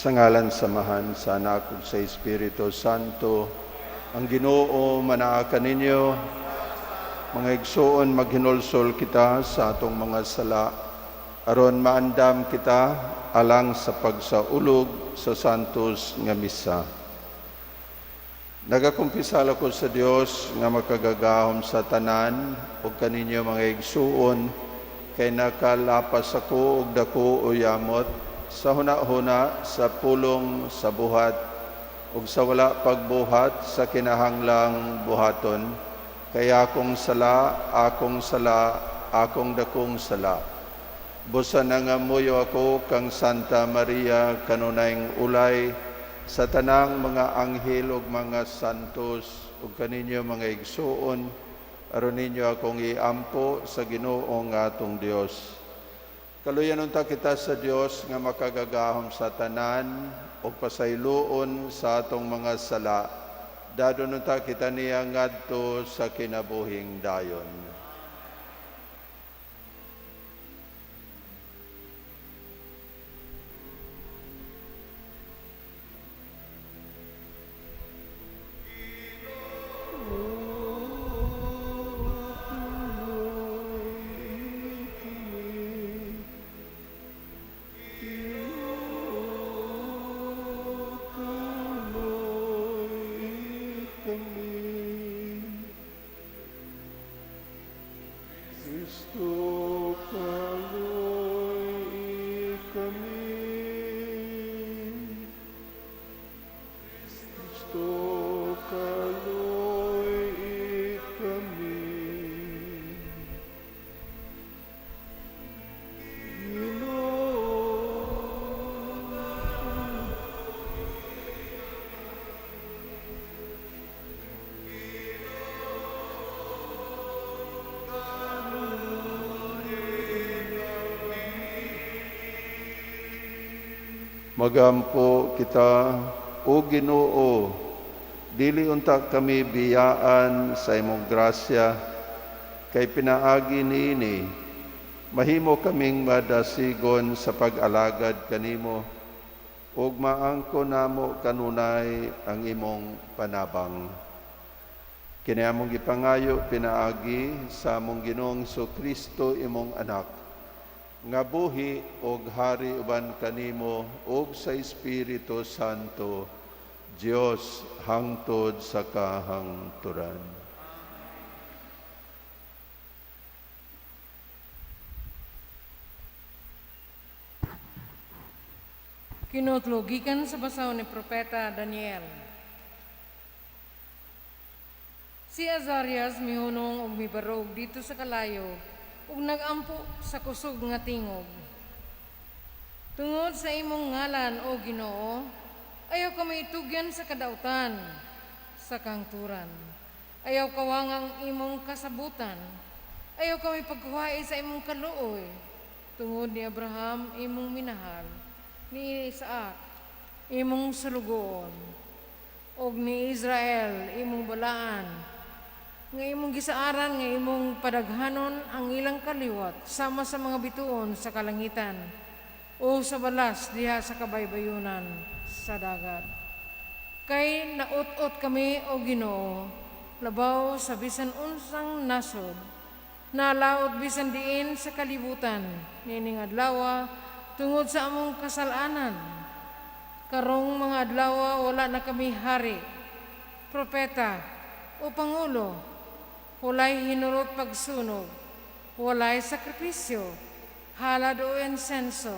Sa ngalan sa Amahan, sa Anak ug sa Espiritu Santo, ang Ginoo manaa kaninyo. Mga igsoon, maghinulsol kita sa atong mga sala aron maandam kita alang sa pagsaulog sa Santos nga Misa. Nagakumpisal ako sa Dios nga makagagahom sa tanan ug kaninyo, mga igsuon, kay nakalapas ako og dako o yamot sa huna-huna, sa pulong, sa buhat ug sa wala pagbuhat sa kinahanglang buhaton. Kay akong sala, akong sala, akong dakong sala. Busa nangamuyo ako kang Santa Maria, kanunayng ulay, sa tanang mga anghel ug mga santos, ug kaninyo, mga igsuon, aron ninyo akong iampo sa Ginoo nga atong Dios. Kaluyan unta kita sa Dios nga makagagahom sa tanan ug pasayloon sa atong mga sala. Dadon unta kita niya ngadto sa kinabuhing dayon. Kristo, kaluy-i kami. Kristo, kaluy-i kami. Ginoo. Magampo kita. O Ginoo, dili unta kami biyaan sa imong grasya, kay pinaagi niini mahimo kaming madasigon sa pag-alagad kanimo ug maangko namo kanunay ang imong panabang. Kini among gipangayo pinaagi sa among Ginoong Kristo, imong anak, nga buhi og hari uban kanimo ug sa Espiritu Santo, Dios, hangtod sa kahangturan. Kinotlo gikan sa basahon ni Propeta Daniel. Si Azarias mihunong ug mibarog didto sa kalayo ug nagampo sa kusog nga tingog. "Tungod sa imong ngalan, O Ginoo, ayaw kami itugyan sa kadautan sa kahangturan. Ayaw kawangang imong kasabutan. Ayaw kami pagkuhae sa imong kaluoy. Tungod ni Abraham imong minahal, ni Isaac imong sulugoon, ug ni Israel imong balaan, nga imong gisaaran nga imong padaghanon ang ilang kaliwat sama sa mga bituon sa kalangitan o sa balas diha sa kabaybayunan sa dagat. Kay naut-ot kami, O Ginoo, labaw sa bisan unsang nasod, nalaot bisan diin sa kalibutan niining adlawa tungod sa among kasalanan. Karong mga adlawa wala na kami hari, propeta o pangulo, walay hinurot pagsunog, walay sakripisyo, halad o insenso,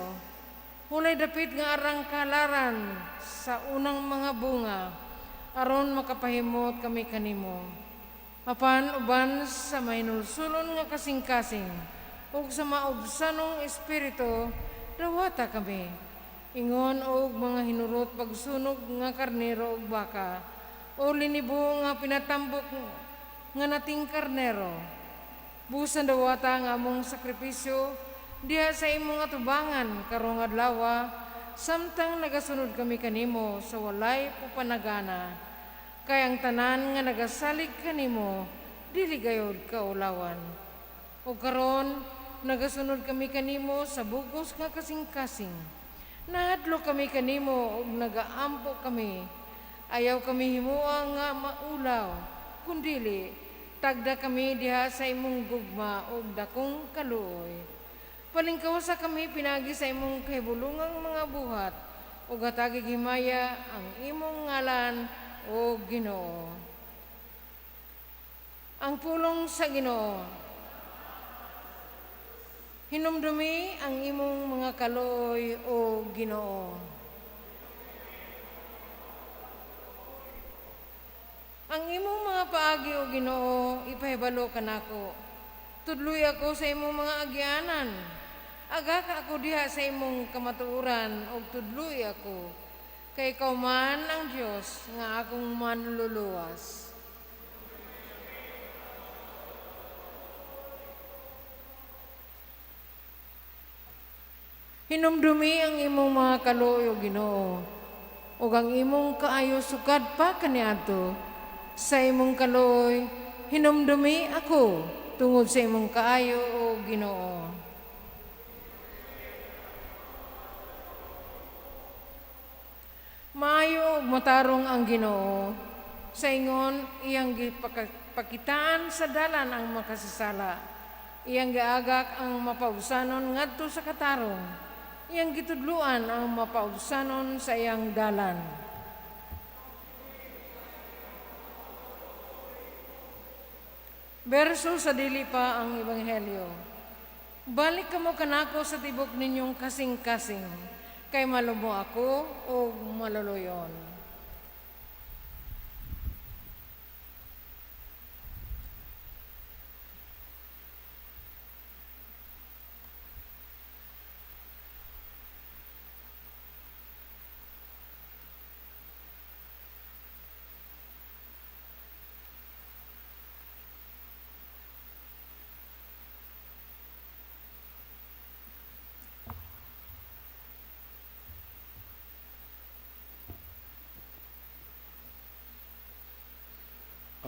walay dapit nga arang kalaran sa unang mga bunga, aron makapahimot kami kanimo. Apan uban sa mahinulsulon nga kasing-kasing ug sa maubsanong espiritu, dawata kami ingon og mga hinurot pagsunog nga karnero ug baka o linibo nga pinatambok nga nating karnero. Busan dawata ang among sakripisyo diha sa imong atubangan karong adlawa samtang nagasunod kami kanimo sa walay pupanagana. Kay ang tanan nga nagasalig kanimo dili gayod kaulawan. O karon nagasunod kami kanimo sa bugos nga kasing-kasing. Nahadlok kami kanimo ug nagaampo kami. Ayaw kami himoa nga maulaw, kundili tagda kami diha sa imong gugma ug dakong kaluoy. Palingkawasa kami pinagi sa imong kahibulungang mga buhat ug hatagi himaya ang imong ngalan, o Ginoo. Ang pulong sa Ginoo. Hinumdumi ang imong mga kaluoy, o Ginoo. Ang imong mga paagi, o Ginoo, ipahibalo kanako. Tudloy ako sa imong mga agianan. Agaka ako diha sa imong kamatuoran ug tudloy ako. Kay ikaw man ang Dios nga akong manluluwas. Hinumdumi ang imong mga kaluoy, O Ginoo, ug ang imong kaayo sukad pa kaniadto. Sa imong kaluoy, hinumdumi ako tungod sa imong kaayo, O Ginoo. Maayo ug matarong ang Ginoo, sa ingon iyang gipakitaan sa dalan ang makasasala. Iyang giagak ang mapaubsanon ngadto sa katarong. Iyang gitudluan ang mapaubsanon sa iyang dalan. Berso sa dili pa ang Ebanghelyo. Balik kamo kanako sa tibok ninyong kasing-kasing, kay malumo ako o maluluyon.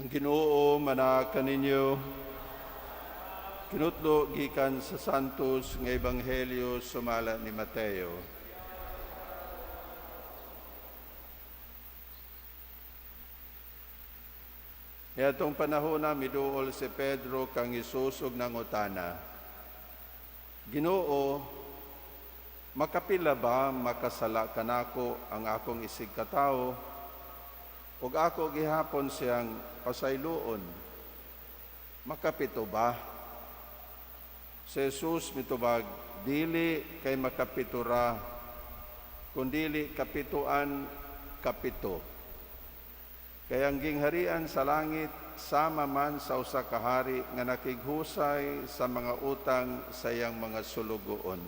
Ang Ginoo manaka ninyo. Kinutlo gikan sa Santos nga Ebanghelyo sumala ni Mateo. Niadtong panahona miduol si Pedro kang Hesus ug nangutana, Ginoo, makapila ba makasala kanako ang akong isig katawo? Ug ako gihapon siyang pasayloon. Makapito ba? Si Jesus mitubag, dili kay makapito ra, kundili kapituan kapito. Kay ang gingharian sa langit sama man sa usa ka hari nga nakighusay sa mga utang sa iyang mga sulugoon.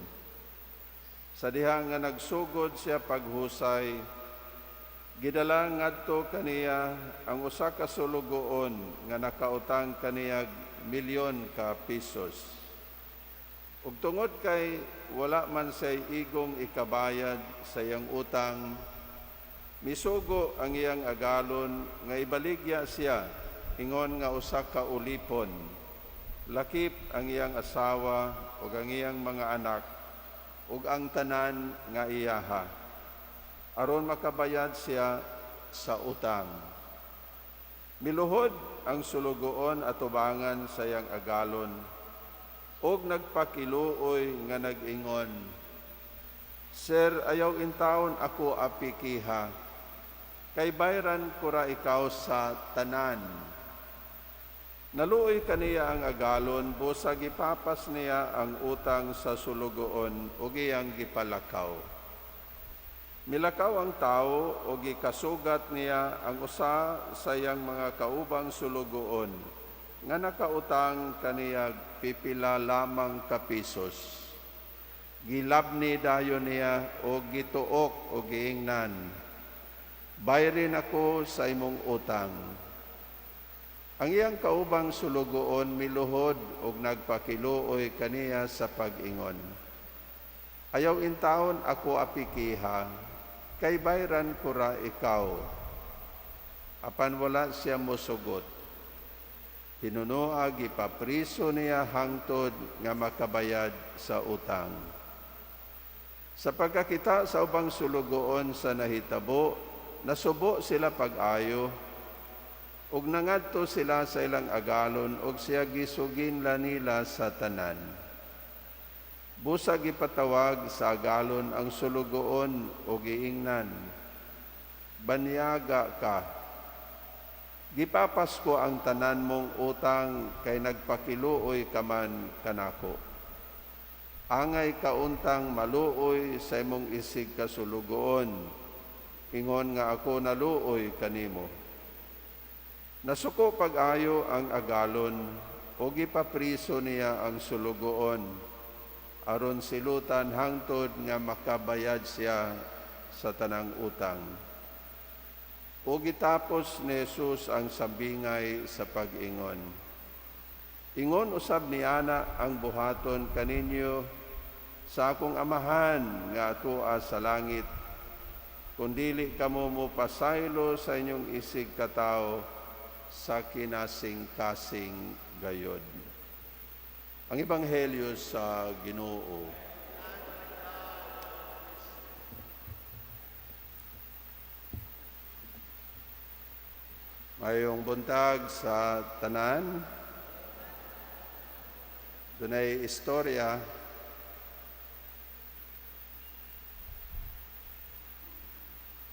Sa diha nga nagsugod siya paghusay, gidala ngadto kaniya ang usa ka sulugoon nga nakautang kaniya milyon ka pesos. Ug tungod kay wala man say igong ikabayad sa iyang utang, misugo ang iyang agalon nga ibaligya siya ingon nga usa ka ulipon. Lakip ang iyang asawa ug ang iyang mga anak ug ang tanan nga iyaha, aron makabayad siya sa utang. Miluhod ang sulugoon atubangan sa iyang agalon ug nagpakiluoy nga nag-ingon, Sir, ayaw intawon ako apikiha, kay bayran ko ra ikaw sa tanan. Naluoy kaniya ang agalon, busa gipapas niya ang utang sa sulugoon ug iyang gipalakaw. Milakaw ang tao o gikasugat niya ang usa sa iyang mga kaubang sulugoon nga nakautang kaniya pipila lamang ka pesos. Gilabni dayon niya o gituok o giingnan, bayrin ako sa imong utang. Ang iyang kaubang sulugoon miluhod og nagpakiluoy kaniya sa pag-ingon, ayaw intawon ako apikiha, kay bayran ko ra ikaw. Apan wala siya mosugot. Hinunoa gipapriso niya hangtod nga makabayad sa utang. Sa pagkakita sa ubang sulugoon sa nahitabo, nasubo sila pag-ayo, ug nangadto sila sa ilang agalon ug siya gisuginla nila sa tanan. Busa gipatawag sa agalon ang sulugoon ug giingnan, "Banyaga ka. Gipapas ko ang tanan mong utang kay nagpakiluoy ka man kanako. Angay ka untang maluoy sa imong isig ka sulugoon, ingon nga ako naluoy kanimo." Nasuko pag-ayo ang agalon o gipapriso niya ang sulugoon aron silutan hangtod nga makabayad siya sa tanang utang. O gitapos ni Jesus ang sambingay sa pag-ingon, "Ingon usab ni ana ang buhaton kaninyo sa akong Amahan nga atoa sa langit kung dili kamo mo pasaylo sa inyong isig katawo sa kinasing-kasing gayod." Ang Ebanghelyo sa Ginoo. Mayong buntag sa tanan. Dunay istorya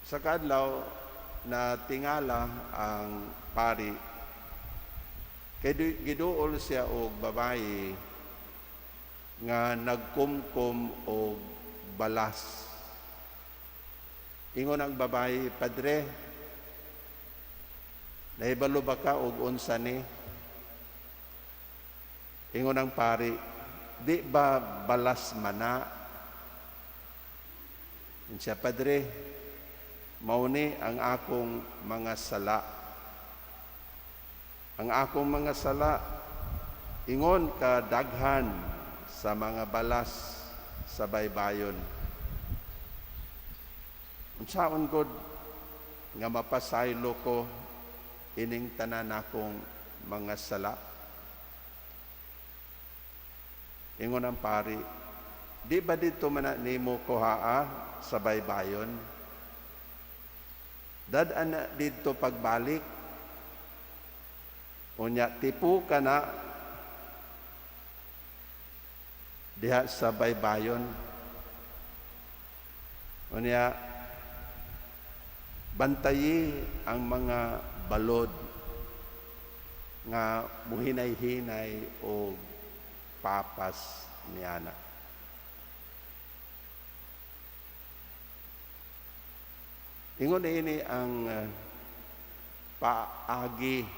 sa kaadlaw na tingala ang pari kay giduol siya og babayi nga nagkumkum og balas. Ingon ang babayi, "Padre, nahibalo ba ka og unsa ni?" Ingon ang pari, "Di ba balas mana?" Ingon siya, "Padre, mao ni ang akong mga sala. Ang akong mga sala, ingon ka daghan sa mga balas sa baybayon. Unsaon gud nga mapasaylo ko ining tanan akong mga sala?" Ingon ang pari, "Di ba dito man nimo kuhaa sa baybayon? Dad-an na dito pagbalik. Unya tipu ka na diha sa baybayon. Unya bantayi ang mga balod nga muhinay-hinay o papas niana." Ingon ini ang paagi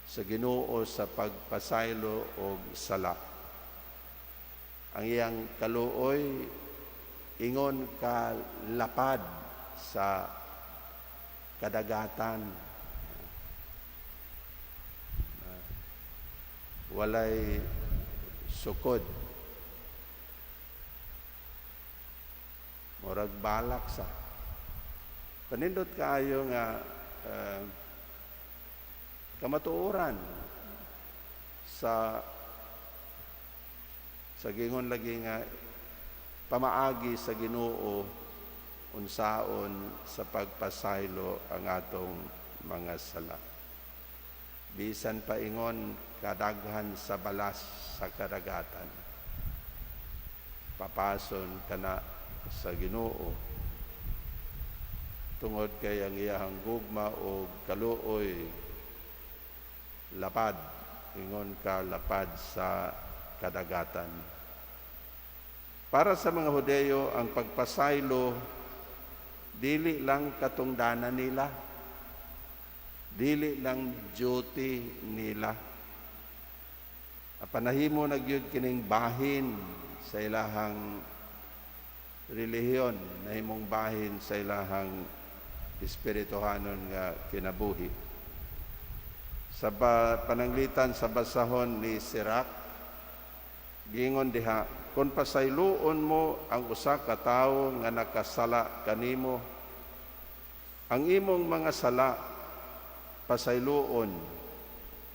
sa Ginoo sa pagpasaylo og sala. Ang iyang kaluoy ingon ka lapad sa kadagatan. Walay sukod. Murag balak sa. Panindot kaayo nga kamatuoran sa gingon lagi nga pamaagi sa Ginoo unsaon sa pagpasaylo ang atong mga sala. Bisan pa ingon kadaghan sa balas sa kadagatan, papason kana sa Ginoo tungod kay ang iyahang gugma o kaluoy lapad, ingon ka lapad sa kadagatan. Para sa mga Hudeyo, ang pagpasaylo dili lang katungdanan nila, dili lang duty nila. Panahimo na gyud kining bahin sa ilahang relihiyon, nahimong bahin sa ilahang espirituhanon nga kinabuhi. Sa pananglitan sa basahon ni Sirach, gingon diha, kung pasayloon mo ang usa ka tawo nga nakasala kanimo, ang imong mga sala pasayloon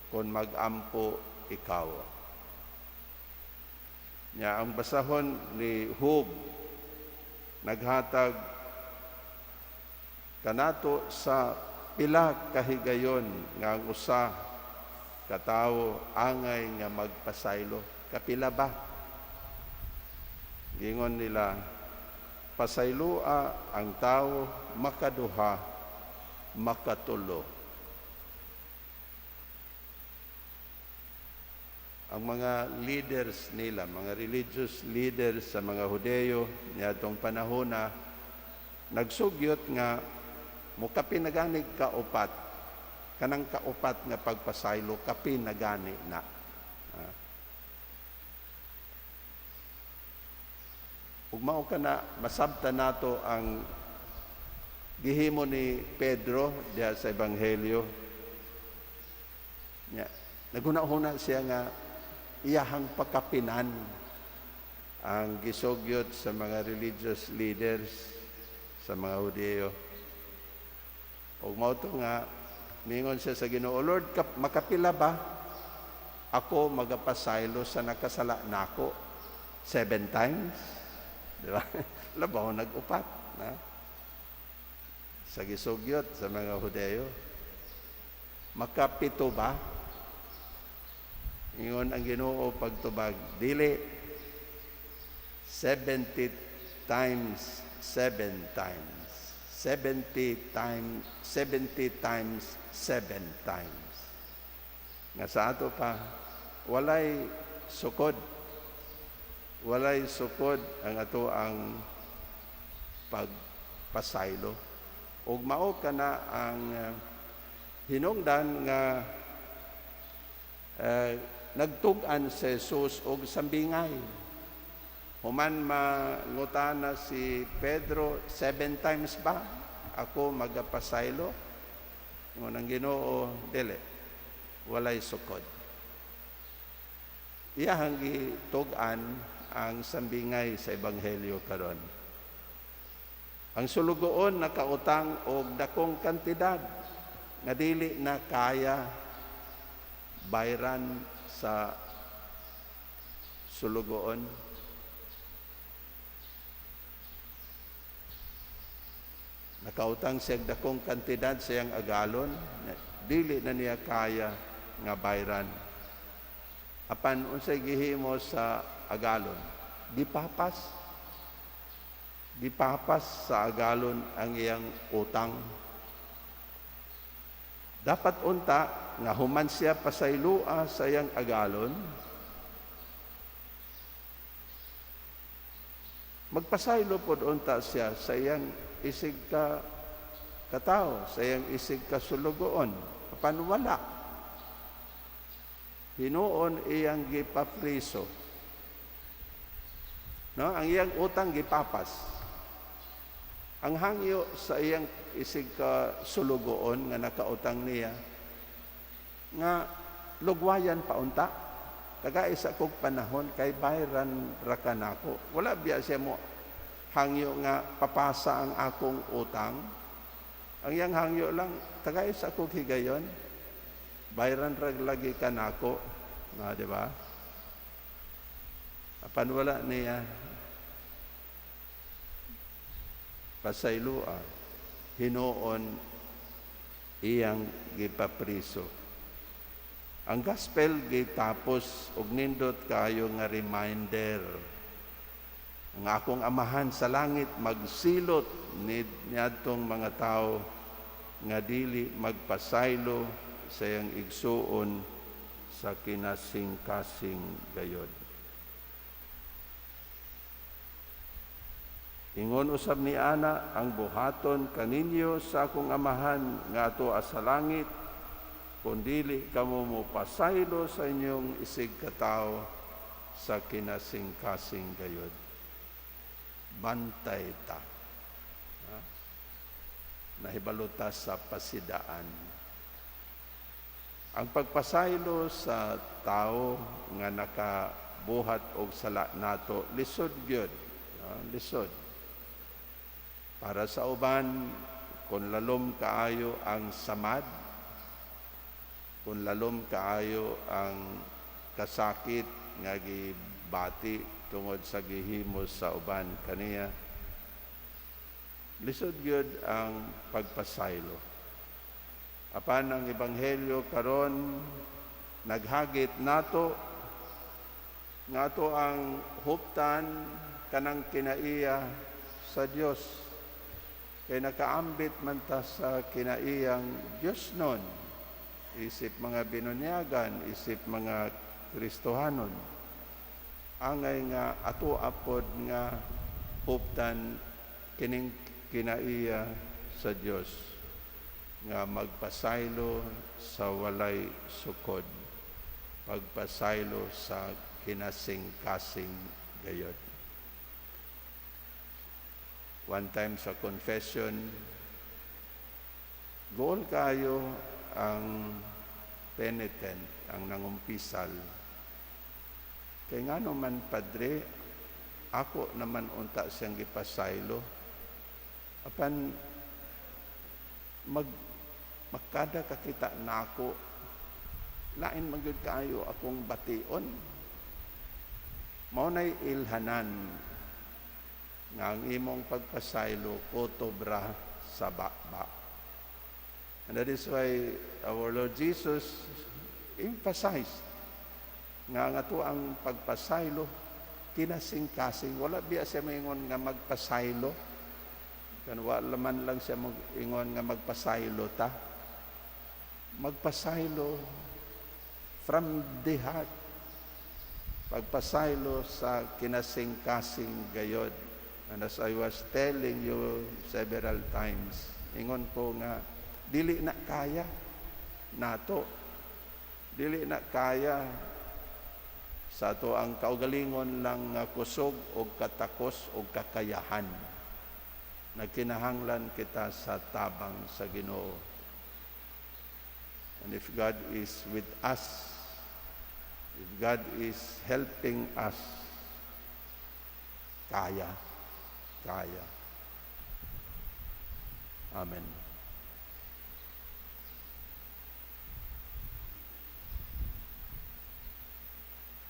kung magampo ikaw. Nya ang basahon ni Job naghatag kanato sa pila kahigayon nga ang usa katawo angay nga magpasaylo. Kapila ba? Gingon nila, pasayloa ang tawo makaduha, makatulo. Ang mga leaders nila, mga religious leaders sa mga Hudeyo niadtong panahon na nagsugyot nga mukapin na gani kaupat, kanang kaupat nga pagpasaylo, kapin na gani na. Ug mao kana masabta nato ang gihimo ni Pedro diha sa Ebanghelyo. Nya, naghuna-huna siya nga iyahang pakapinan ang gisugyot sa mga religious leaders sa mga Hudiyo. Ug mao to nga mingon siya sa Ginoo, "Lord, makapila ba ako magapasaylo sa nakasala nako? 7 times?" Di ba? Labaw nag-upat na sa gisugyot sa mga Hudeyo. Makapito ba? Ingon ang Ginoo pagtubag, dili, 70 times 7 times. 70 times 70 times 7 times. Nga sa ato pa, walay sukod. Walay sukod ang ato ang pagpasaylo. Ug mao kana ang hinungdan nga nagtug-an si Jesus og sambingay. Human mangutana si Pedro, 7 times ba ako magapasaylo? Ingon ang Ginoo, dili, walay sukod. Iyahang gitug-an ang sambingay sa Ebanghelyo karon. Ang sulugoon nakautang og dakong kantidad nga dili na kaya bayran sa sulugoon. Nakautang siya og dakong kantidad sa iyang agalon, dili na niya kaya nga bayran. Apan unsay gihimo sa agalon? Gipapas. Gipapas sa agalon ang iyang utang. Dapat unta nga human siya pasaylua sa iyang agalon, magpasaylo pod unta siya sa iyang isig ka katao, sa iyang isig ka sulugoon. Apan wala. Hinuon iyang gipapriso. No, ang iyang utang gipapas. Ang hangyo sa iyang isig ka sulugoon nga nakautang niya nga lugwayan pa unta. Taga isa kog panahon kay bayran ra ka nako. Wala biya siya mo hangyo nga papasa ang akong utang. Ang iyang hangyo lang, taga isa kog higayon, bayran ra lagi ka nako. Na, di ba? Apan wala niya pasaylua, hinuon iyang gipapriso. Ang gospel gitapos og nindot kaayo nga reminder. Ang akong amahan sa langit magsilot niadtong mga tawo nga dili magpasaylo sa iyang igsuon sa kinasingkasing gayod. Ingon usab ni ana, ang buhaton kaninyo sa akong amahan nga ato sa langit, kun dili kamo mopasaylo sa inyong isig katawo sa kinasingkasing gayod. Bantay ta. Ha? Nahibalo ta sa pasidaan. Ang pagpasaylo sa tao nga nakabuhat og sala nato, lisod gyud. Ha? Lisod. Para sa uban, kung lalom kaayo ang samad, kung lalom kaayo ang kasakit nga gibati tungod sa gihimo sa uban kaniya. Lisod gyud ang pagpasaylo. Apan ang ebanghelyo karon naghagit nato nga ato ang huptan kanang kinaiya sa Dios, kay nakaambit man ta sa kinaiyang Dios nun, isip mga binunyagan, isip mga Kristohanon. Angay nga ato apod nga huptan kining kinaiya sa Dios nga magpasaylo sa walay sukod, pagpasaylo sa kinasing-kasing gayod. One time sa confession, gool kayo ang penitent, ang nangumpisal. Kay ngano man, padre, ako naman unta siyang gipasaylo. Apan magkada kakita nako, lain man gyud kaayo akong bation. Mao nay ilhanan nga ang imong pagpasaylo kutob ra sa baba. And that is why our Lord Jesus emphasized nga ang ato ang pagpasaylo kinasing-kasing. Wala biya siya maingon nga magpasaylo. Kan wala man lang siya maingon nga magpasaylo ta. Magpasaylo from the heart. Pagpasaylo sa kinasing-kasing gayod. And as I was telling you several times, ingon ko nga dili na kaya nato. Dili na kaya sa ato ang kaugalingon lang nga kusog o katakos o kakayahan. Nagkinahanglan kita sa tabang sa Ginoo. And if God is with us, if God is helping us, kaya, kaya. Amen.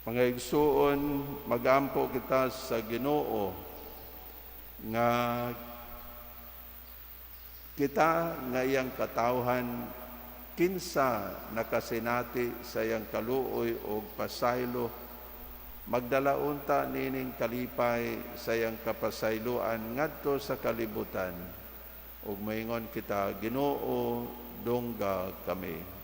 Mga igsuon, magampo kita sa Ginoo nga kita nga iyang katawhan, kinsa nakasinati sa iyang kaluoy og pasaylo, magdala unta nining kalipay sa iyang kapasayloan ngadto sa kalibutan. Ug maingon kita, Ginoo, dungga kami.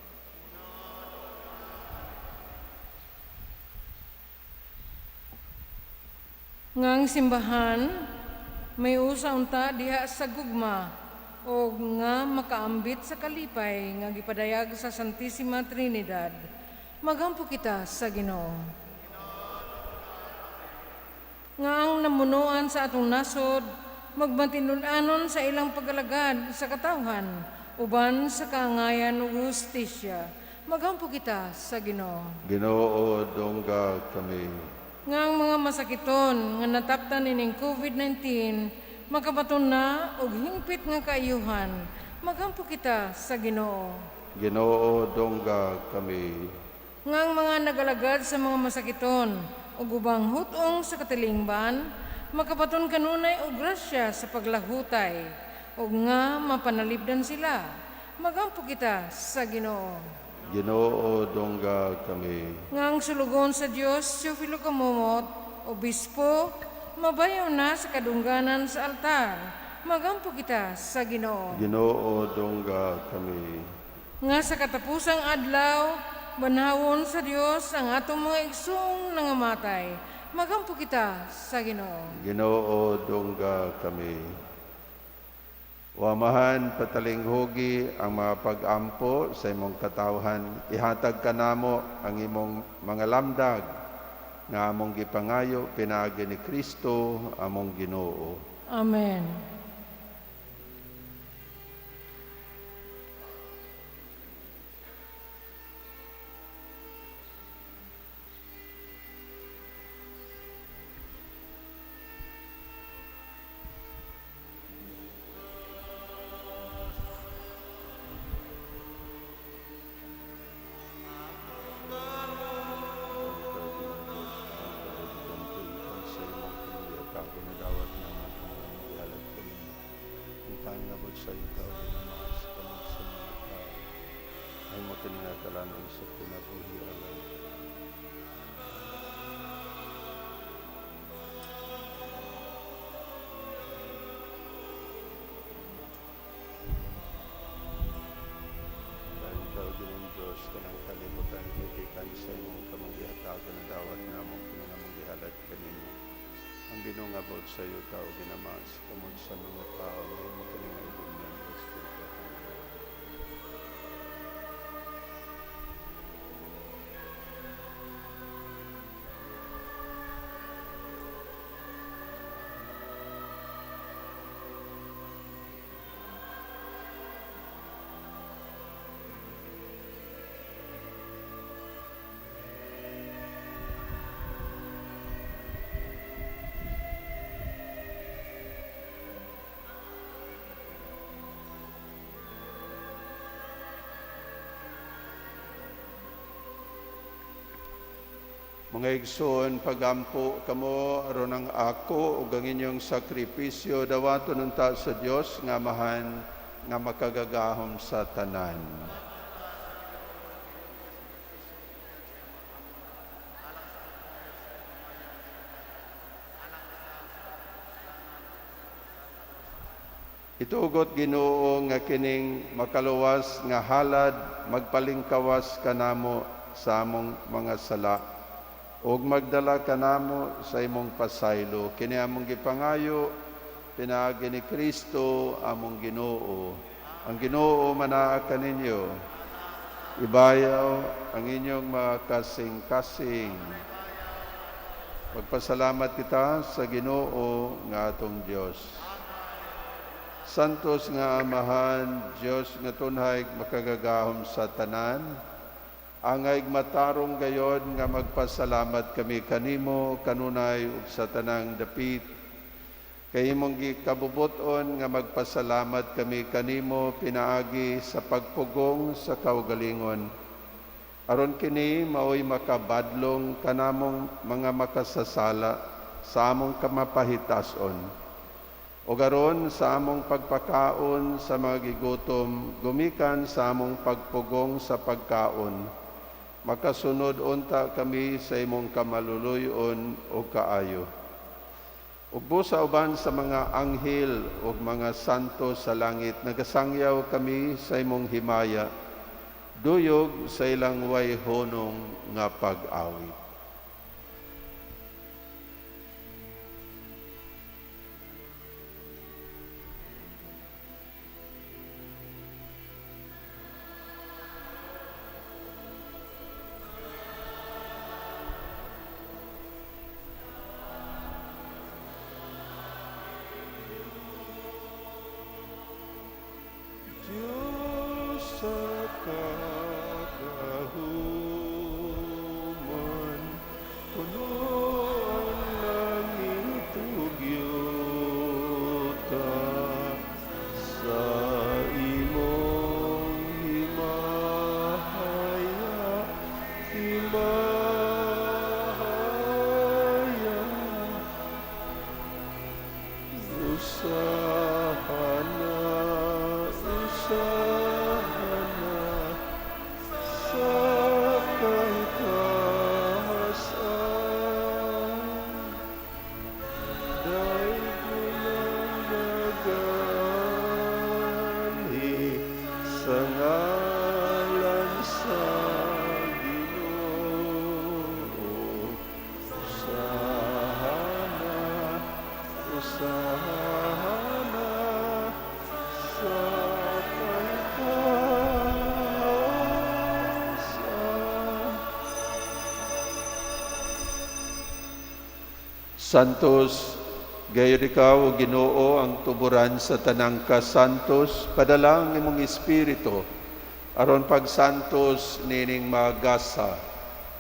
Nga ang simbahan may usa unta diha sa gugma og nga makaambit sa kalipay nga gipadayag sa Santissima Trinidad. Magampo kita sa Ginoo. Nga ang namunuan sa atong nasod magmatinud-anon sa ilang pag-alagad sa katawhan uban sa kaangayan ug hustisya. Magampo kita sa Ginoo. Ginoo, dungga kami. Nga ang mga masakiton nga nataptan ining COVID-19 makabaton na og hingpit nga kaayuhan. Magampo kita sa Ginoo. Ginoo, dungga kami. Nga ang mga nagalagad sa mga masakiton ug ubang hutong sa katilingban makabaton kanunay og grasya sa paglahutay ug nga mapanalipdan sila. Magampo kita sa Ginoo. Ginoo, dungga kami. Nga ang sulugon sa Dios, Teofilo Camomot, obispo, mabayaw na sa kadungganan sa altar. Magampo kita sa Ginoo. Ginoo, dungga kami. Nga sa katapusang adlaw, banhawon sa Dios ang atong mga igsoong nangamatay. Magampo kita sa Ginoo. Ginoo, dungga kami. O Amahan, patalinghugi ang mga pag-ampo sa imong katawhan. Ihatag kanamo ang imong mga lamdag nga among gipangayo pinaagi ni Kristo among Ginoo. Amen. kinakalan sa kinabuhi. Amen. Dahil ikaw, Ginoong Diyos, kanang kalibutan, kay gikan sa imong kamong gihatagon na dawat namo, kini nga among gihalad kanimo. Ang Ginoong abot sa iyo, tao ginama, sa kamot sa mga tao, mahimo kini nga ibunyan, Espiritu. Mga igsoon, pagampo kamo aron ang ako ug ang inyong sakripisyo dawaton unta sa Dios nga Amahan nga makagagahom sa tanan. Itugot Ginoo nga kining makaluwas nga halad magpalingkawas kanamo sa among mga sala ug magdala kanamo sa imong pasaylo. Kini among gipangayo pinaagi ni Kristo among Ginoo. Ang Ginoo manaa kaninyo. Ibayaw ang inyong mga kasing-kasing. Magpasalamat kita sa Ginoo nga atong Dios. Santos nga Amahan, Dios nga tunhay makagagahom sa tanan, angay matarong gayon nga magpasalamat kami kanimo kanunay ug sa tanang dapit. Kay imong gikabubut-on nga magpasalamat kami kanimo pinaagi sa pagpugong sa kaugalingon. Aron kini maoy makabadlong kanamong mga makasasala sa among kamapahitason. O garon sa among pagpakaon sa mga gigutom, gumikan sa among pagpugong sa pagkaon, makasunod unta kami sa imong kamaluluyon o kaayo. Ug busa uban sa mga anghel ug mga santo sa langit, nagasangyaw kami sa imong himaya, duyog sa ilang way hunong nga pag-awit. Diyos sa kagahuman, puno ang langit ug yuta sa imong himaya, himaya. Usahana, usahana, sa kahitasan. Daig mo nagaanhi sa ngalan sa Ginoo. Usahana, usahana, sa kahitasan. Santos, gayon ikaw, o Ginoo, ang tuburan sa tanang kasantos, padala ang imong espiritu, aron pagsantos nining magasa,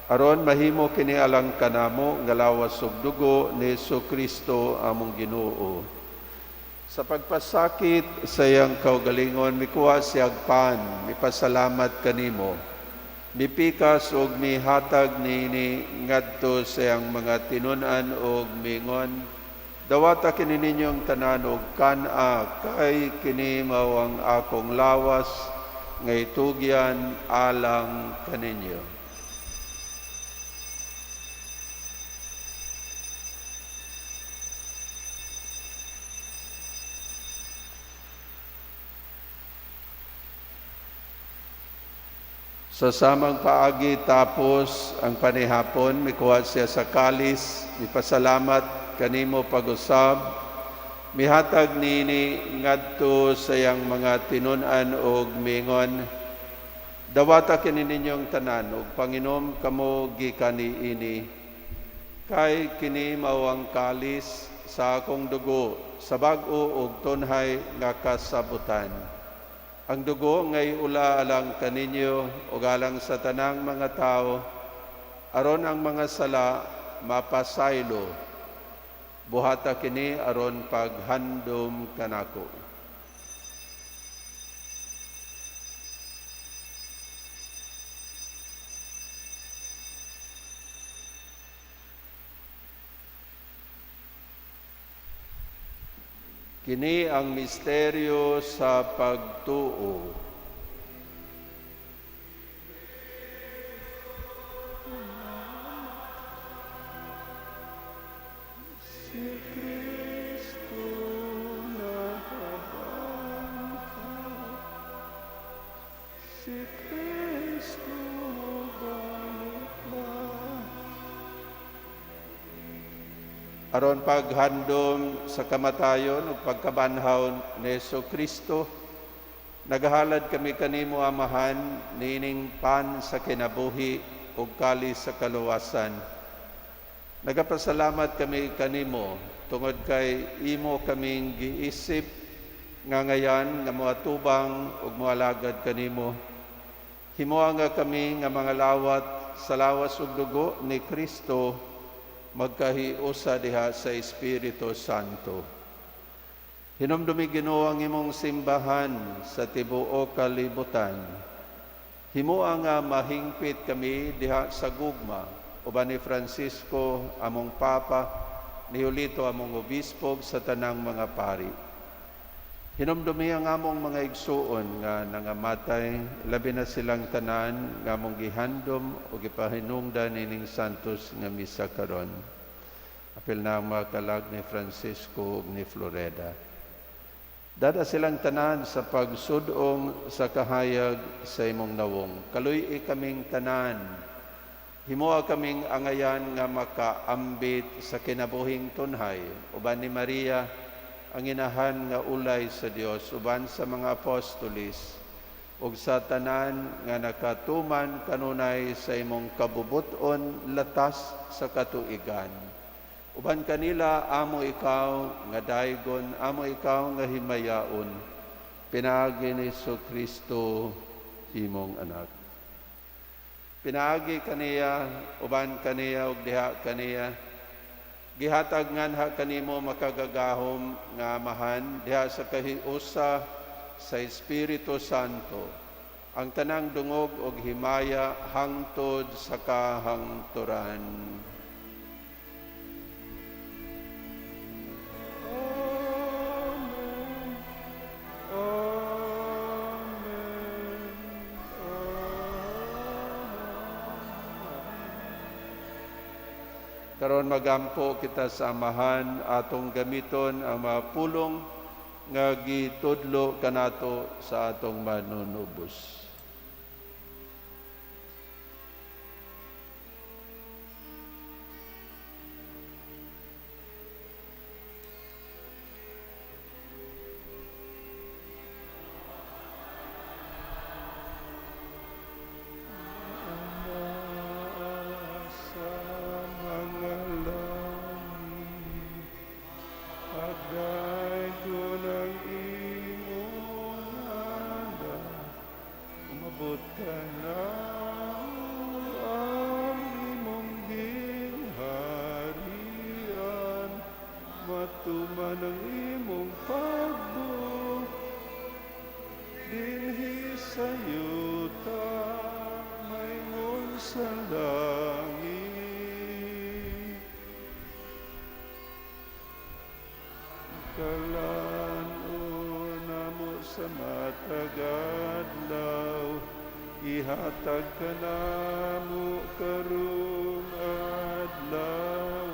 aron mahimo kini alang kanamo nga lawas ug dugo ni Kristo among Ginoo. Sa pagpasakit sa iyang kaugalingon, mikuha siyag pan, mipasalamat kanimo. Mipikas og mihatag niini ngadto sa iyang mga tinun-an og mingon, dawata kini ninyong tanan og kan-a, kay kini mao ang akong lawas nga itugyan alang kaninyo. Sa samang paagi tapos ang panihapon, mikuha siya sa kalis, mipasalamat kanimo pag-usab, mihatag nini ngadto sa iyang mga tinun-an og mingon, dawata kini ninyong tanan og panginom kamo gikan niini, kay kini mao ang kalis sa akong dugo sa bag-o og tunhay nga kasabutan. Ang dugo ngay ula alang kaninyo ug alang sa tanang mga tawo, aron ang mga sala mapasaylo. Buhata kini aron paghandom kanako. Kini ang misteryo sa pagtuo. Si Kristo nakabangkat, si Kristo balik na. Aron paghandom sa kamatayon ug pagkabanhaw ni Jesu Kristo, nagahalad kami kanimo, Amahan, niining pan sa kinabuhi ug kalis sa kaluwasan. Nagapasalamat kami kanimo tungod kay imo kaming giisip nga ngayan nga moatubang ug moalagad kanimo. Himoa nga kami nga mga lawat sa lawas ug dugo ni Kristo magkahiusa diha sa Espiritu Santo. Hinumdumi, Ginoo, ang imong simbahan sa tibuok kalibutan. Himoa nga mahingpit kami diha sa gugma uban ni Francisco among Papa, ni Julito among Obispo, sa tanang mga pari. Hinumdumi ang among mga igsuon nga nangamatay, labi na silang tanan nga among gihandom o gipahinungdan nining santos nga misa karon. Apil na ang mga kalag ni Francisco ug ni Floreda. Dada silang tanan sa pagsudong sa kahayag sa imong nawong. Kaluy-i kaming tanan. Himoa kaming angayan nga makaambit sa kinabuhing tunhay uban ni Maria ang inahan nga ulay sa Dios, uban sa mga apostolis ug sa tanan nga nakatuman kanunay sa imong kabubut-on latas sa katuigan. Uban kanila amo ikaw nga daygon, amo ikaw nga himayaon, pinaagi ni Kristo imong anak. Pinaagi kaniya, uban kaniya ug diha kaniya, gihatag nganha kanimo makagagahom nga Amahan diha sa kahiusa sa Espiritu Santo ang tanang dungog ug himaya hangtod sa kahangturan. Amen. Amen. Karon magampo kita sa Amahan, atong gamiton ang mga pulong nga gitudlo kanato sa atong manunubos. Ama sa mga langit, pagdaygon ang imong ngalan, umabot ka na ang imong gingharian, matuman ang imong pagbuot dinhi sa yuta maingon sa langit. Kalan-on namo sa matag adlaw, ihatag kanamo karong adlaw,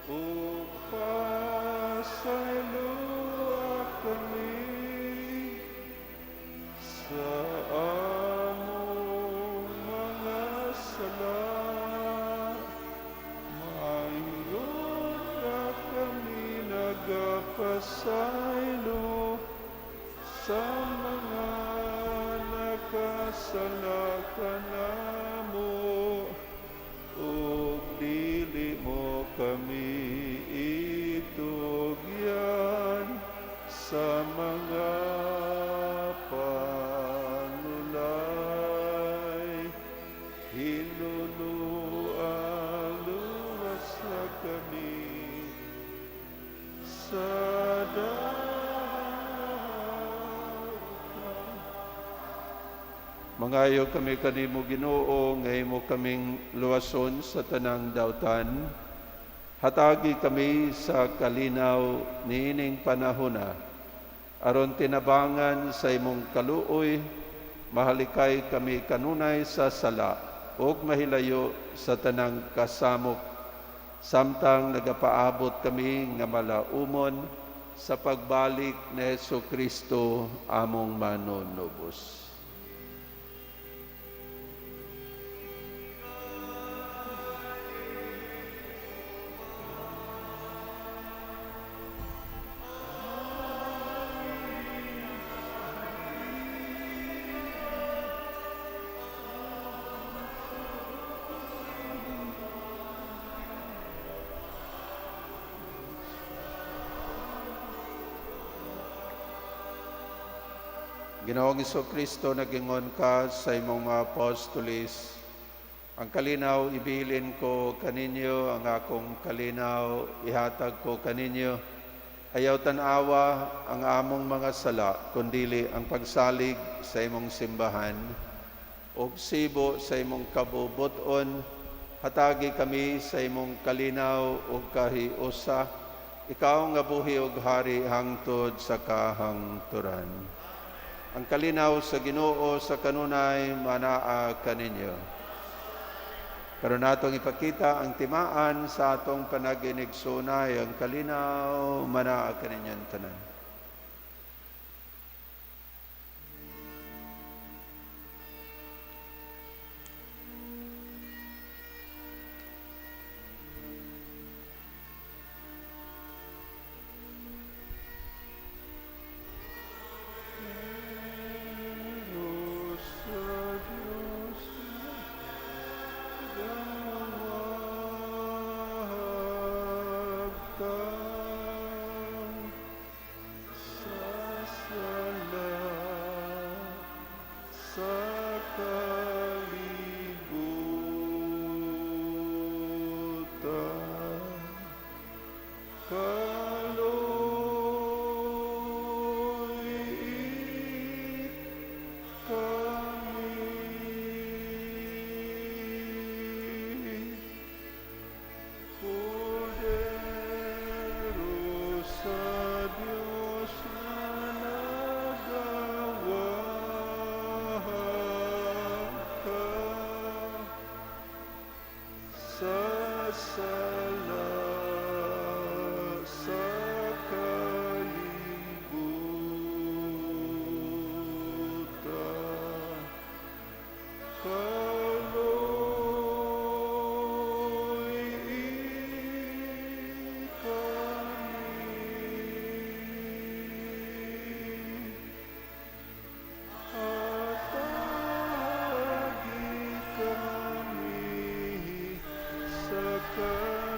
ug pasayloa kami sa among mga sala, mayon nga kami nagapasaylo sa mga nakasala kanamo, ug dili mo kami itugyan sa mga panulay. Hinuluan, luwasa kami sa dautan. Mangayo kami kanimo, Ginoo, nga imo kaming luwason sa tanang dautan. Hatagi kami sa kalinaw niining panahona, aron tinabangan sa imong kaluoy, mahalikay kami kanunay sa sala ug mahilayo sa tanang kasamok, samtang nagapaabot kami nga malaumon sa pagbalik ni Hesus Kristo among manunubos. Ginoong Kristo, nagingon ka sa imong mga apostoles, "Ang kalinaw ibilin ko kaninyo, ang akong kalinaw ihatag ko kaninyo. Ayaw tan-awa ang among mga sala, kundili ang pagsalig sa imong simbahan. Ug sibo sa imong kabubuton, hatagi kami sa imong kalinaw ug kahiusa, ikaw nga buhi ug hari hangtod sa kahangturan." Ang kalinaw sa Ginoo sa kanunay manaa kaninyo. Karon natong ipakita ang timaan sa atong panaginigsunay. Ang kalinaw manaa kaninyong tanan. Sa Diyos nagawagtang sa sala sa kalibutan. Kaloy kami. Kordero sa Diyos na nagawagtang sa sala sa kalibutan. Kaloy kami. Hatagi kami sa kalinaw.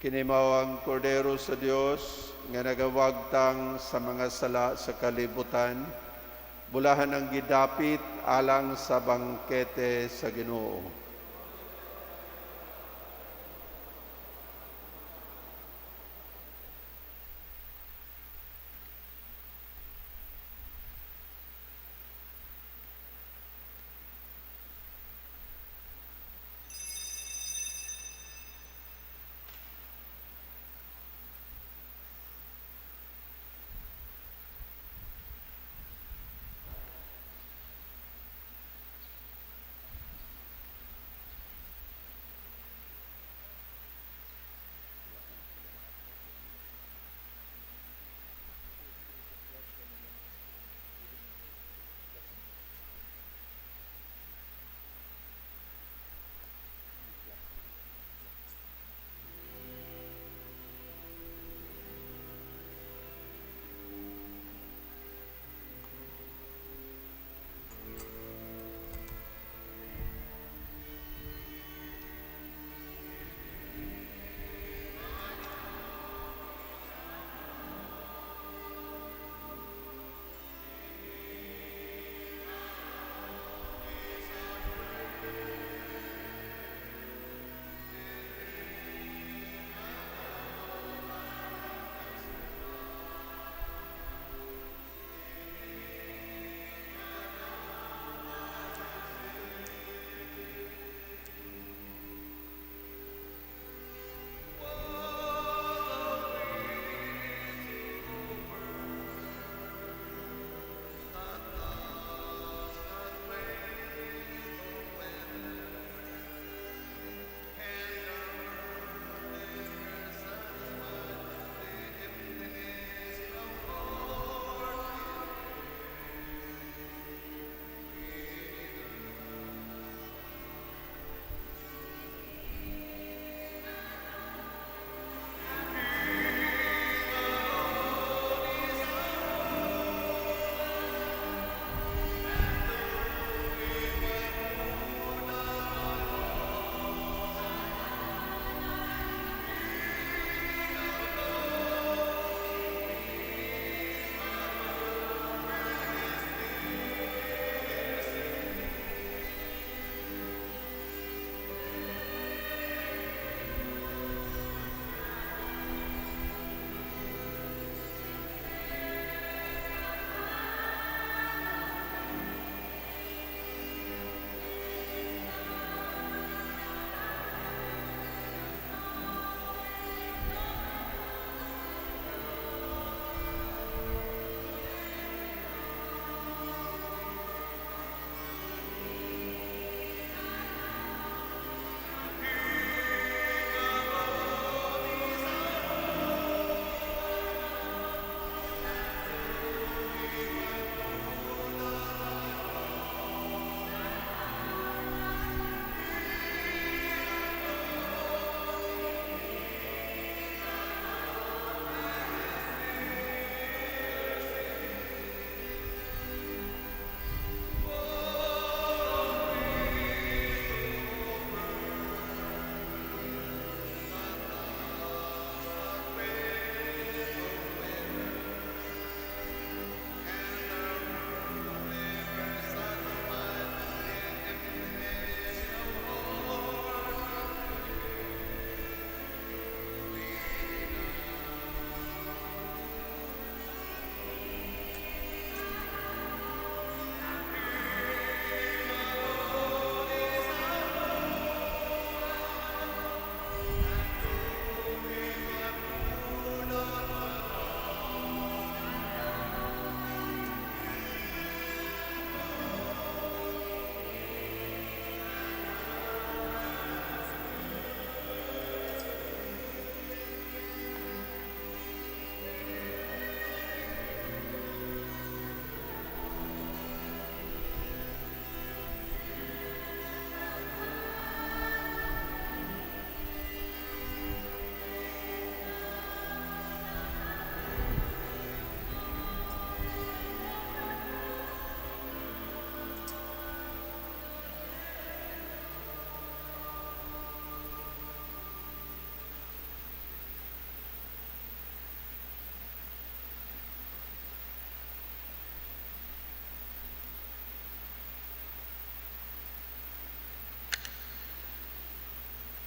Kini mao ang Kordero sa Dios nga nagawagtang sa mga sala sa kalibutan. Bulahan ang gidapit alang sa bangkete sa Ginoo.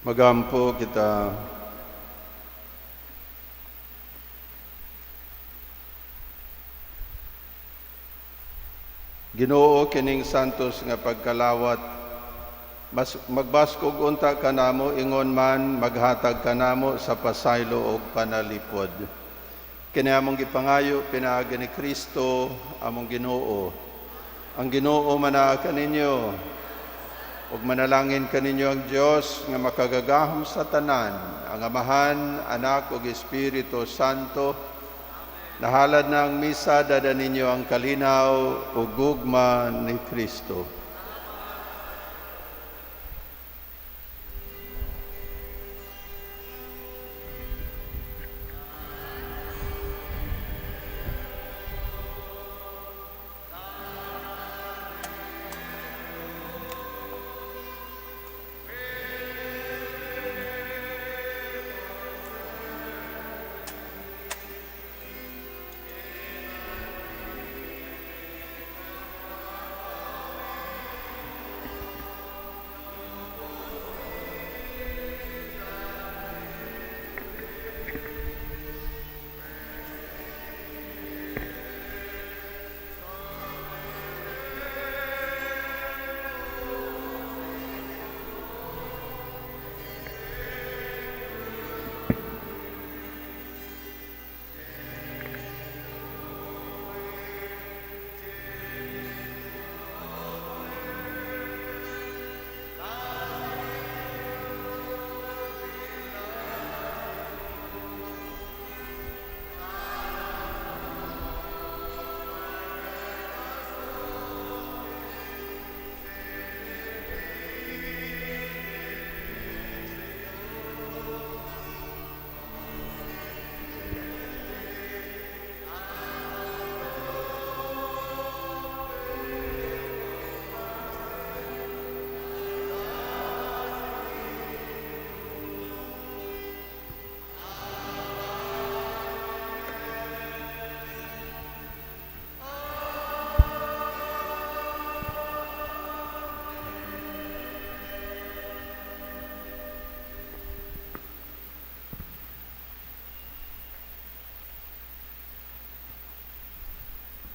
Magampo kita. Ginoo, kining santos nga pagkalawat, mas magbaskog unta kanamo, ingon man maghatag kanamo sa pasaylo og panalipod. Kini among gipangayo pinaagi ni Kristo among Ginoo. Ang Ginoo manaa kaninyo, ug manalangin kaninyo ang Dios nga makagagahom sa tanan, ang Amahan, Anak ug Espiritu Santo. Nahalad na ang misa, dada ninyo ang kalinaw ug gugma ni Kristo.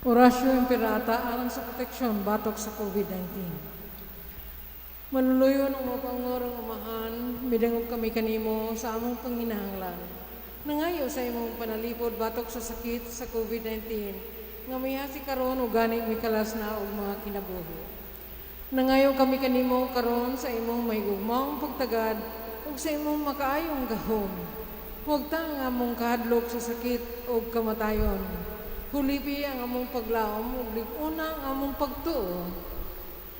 Orasyo Imperata alang sa proteksyon batok sa COVID-19. Maluluyon ang mapangorong Amahan, midangop kami kanimo sa among panginahanglan. Nangayo sa imong panalipod batok sa sakit sa COVID-19, nga mihasi karon o gani mikalas na og mga kinabuhi. Nangayo kami kanimo karon sa imong mahigugmaong pagtagad ug sa imong makaayong gahom. Huwag ta ang among kahadlok sa sakit o kamatayon. Hulipi ang among paglaom ug lig-una ang among pagtuo.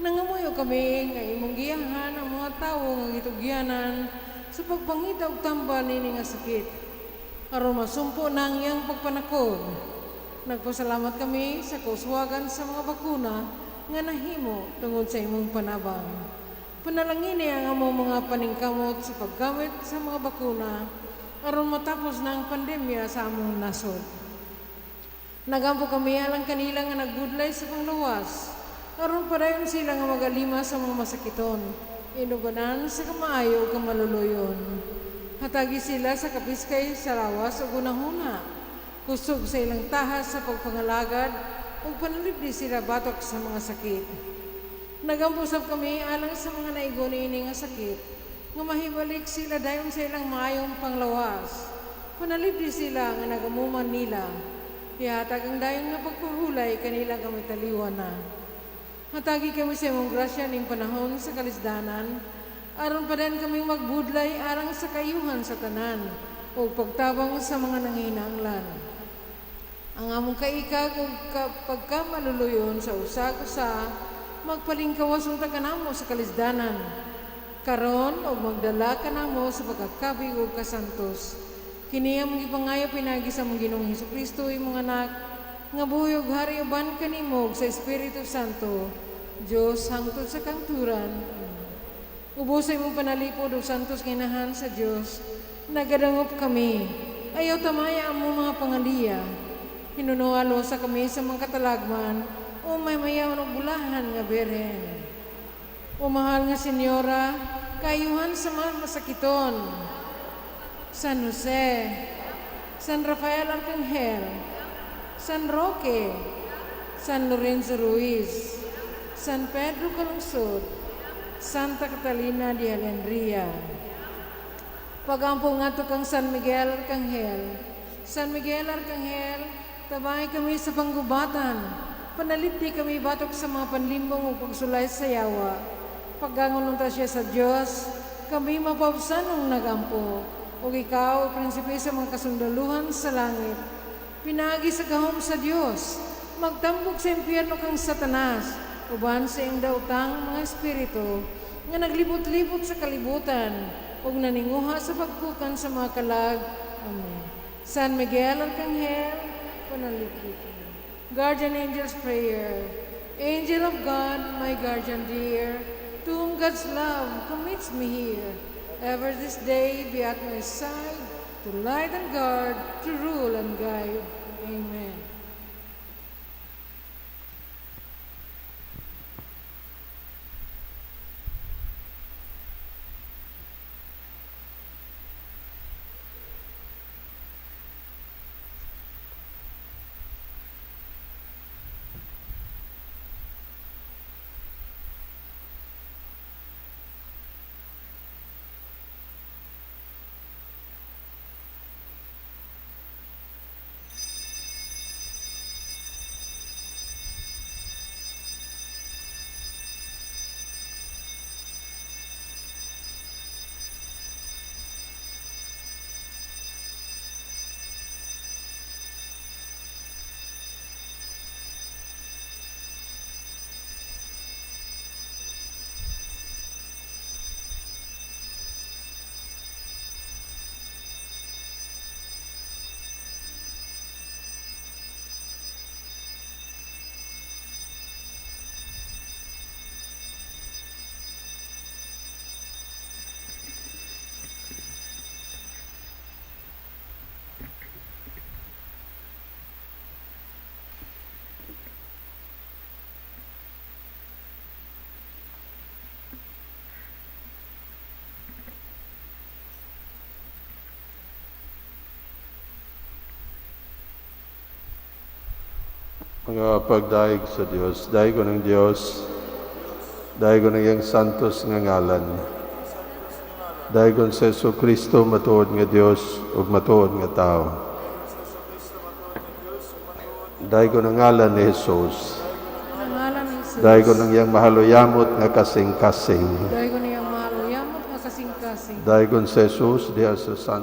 Nangamuyo kami nga imong giyahan ang mga tawo nga gitugyanan sa pagpangita og tambal niini nga sakit, aron masumpo na ang iyang pagpanakod. Nagpasalamat kami sa kauswagan sa mga bakuna nga nahimo tungod sa imong panabang. Panalangini ang among mga paningkamot sa paggamit sa mga bakuna aron matapos na ang pandemya sa among nasod. Nagampo kami alang kanila nga nagbudlay sa panglawas, aron padayon sila nga magalima sa mga masakiton, inubanan sa kamaayo ug kamaluluyon. Hatagi sila sa kapiskay sa lawas ug hunahuna, kusog sa ilang tahas sa pagpangalagad ug panalipdi sila batok sa mga sakit. Nagampo sab kami alang sa mga naigo niini nga sakit, nga mahibalik sila dayon sa ilang maayong panglawas. Panalipdi sila nga nagamuman nila. Ihatag ang dayon nga pagpahulay kanila kami taliwan na. Hatagi kami sa imong grasya ning panahon sa kalisdanan, aron pa din kaming magbudlay arang sa kayuhan sa tanan ug pagtabang sa mga nanginahanglan. Ang among kaikag ug pagkamaluluyon sa usag-usa, magpalingkawas unta kanamo sa kalisdanan. Karon og magdala kanamo sa pagkakabig ug kasantos. Kini among gipangayo pinaagi sa among Ginoong Hesukristo, imong anak, nga buhi ug hari uban kanimo ug sa Espiritu Santo, Dios hangtod sa kangturan. Ubos sa imong panalipod o santos nga inahan sa Dios, nagadangop kami. Ayaw tamaya ang among mga pangaliya. Hinunualo sa kami sa mga katalagman o may mayaw og bulahan nga birhen. O mahal nga Senyora, Kayuhan sa mga masakiton. San Jose, San Rafael Arcangel, San Roque, San Lorenzo Ruiz, San Pedro Calungsod, Santa Catalina de Alejandría. Pagampo ngadto kang San Miguel Arcangel. San Miguel Arcangel, tabangay kami sa panggubatan. Panalipdi kami batok sa mga panlimbong ug pagsulay sa yawa. Paggangon unta siya sa Dios, kami mapabsanong nagampo. Ug ikaw, prinsipe sa mga kasundaluhan sa langit, pinaagi sa gahom sa Dios, magtambok sa impyerno kang Satanas, uban sa iyang daotang mga espiritu, nga naglibot-libot sa kalibutan, ug naninguha sa pagpukan sa mga kalag. Amen. San Miguel Arcangel, panalipdi kami. Guardian Angel's Prayer. Angel of God, my guardian dear, to whom God's love commits me here, ever this day be at my side, to light and guard, to rule and guide. Amen. Mga pagdayeg sa Dios, daygon ang Dios, daygon ang iyang santos nga ngalan. Daygon sa Hesus Kristo matuod nga Dios ug matuod nga tawo. Daygon ang ngalan ni Jesus. Ang ngalan ni Jesus. Daygon ang iyang mahaluyamot nga kasing-kasing. Daygon iyang mahaluyamot nga kasing-kasing. Daygon sa Jesus diha sa san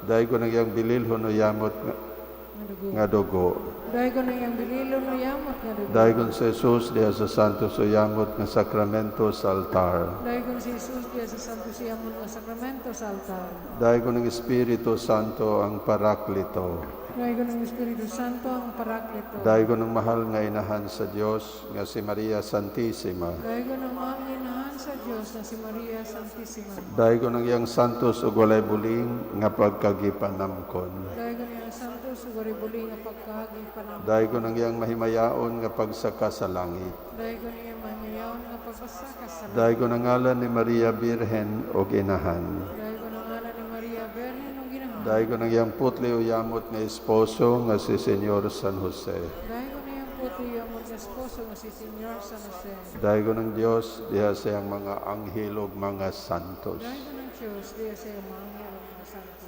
daygon ang iyang bililhon o yamot Nga dugo. nga dugo. Daygon ang iyang bililon o yamot nga dugo. Daygon sa Jesus diha sa santos o yamot nga sakramento sa altar. Daygon si Jesus diya sa Santo Siyamon nga sakramento sa altar. Daygon ng Espiritu Santo ang Paraklito. Daygon ang Espiritu Santo ang Parakleto. Daygon ang mahal nga inahan sa Dios nga si Maria Santissima. Daygon ang mahal nga inahan sa Dios na si Maria Santissima. Daygon ang iyang santos ug walay buling nga pagkagipanamkon. Daygon ang santos ug walay buling nga pagkahagi panamkon. Daygon ang iyang mahimayaon nga pagsaka sa langit. Daygon ang iyang mahimayaon nga pagpasaka sa langit. Daygon ang ngalan ni Maria Birhen ug inahan. Daygon ang ngalan ni Maria Birhen ug inahan. Daygon ang iyang putli o yamot nga esposo nga si Senyor San Jose. Daygon ang iyang putli yamot nga esposo nga si Senyor San Jose. Daygon ang Dios diha sa iyang mga anghel ug mga santos. Daygon ang Diyos diya sa iyang mga anghel ug mga santos.